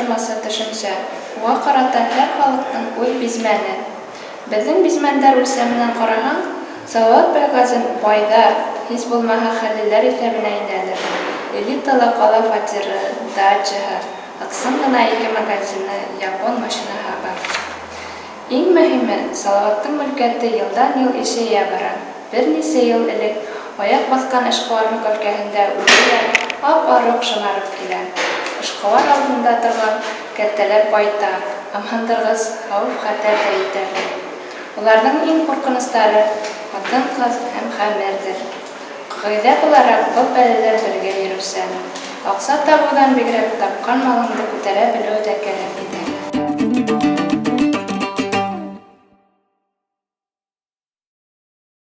саҡтырмаса төшөнсә, уға ҡарата һәр халыҡтың үҙ бизмәне. Беҙҙең бизмәндәр үлсәменән ҡараһаң, Салауат Байғазин байҙар, һис булмаһа хәллеләр иҫәбенә инәлер. Элитала ҡала фатиры, дачаһы, ыҡсым ғына ике магазины, япон машинаһы бар. Иң мөһиме, Салауаттың мөлкәте йылдан-йыл ишәйә бара. Бер нисә йыл элек аяҡ баҫҡан эшҡыуарлыҡ өлкәһендә үҙе лә ап-арыҡ шымарып килә. Эшҡыуар алдында торған кәртәләр байтаҡ, ымһындырғыс хәүеф-хәтәр ҙә етәрлек. Уларҙың иң ҡурҡыныстары, ҡатын-ҡыҙ һәм хәмерҙер. Ҡағиҙә булараҡ, был бәләләр бергә йөрөүсән. Аҡса табыуҙан бигерәк, тапҡан малыңды күтәрә белеү ҙә кәрәк итә.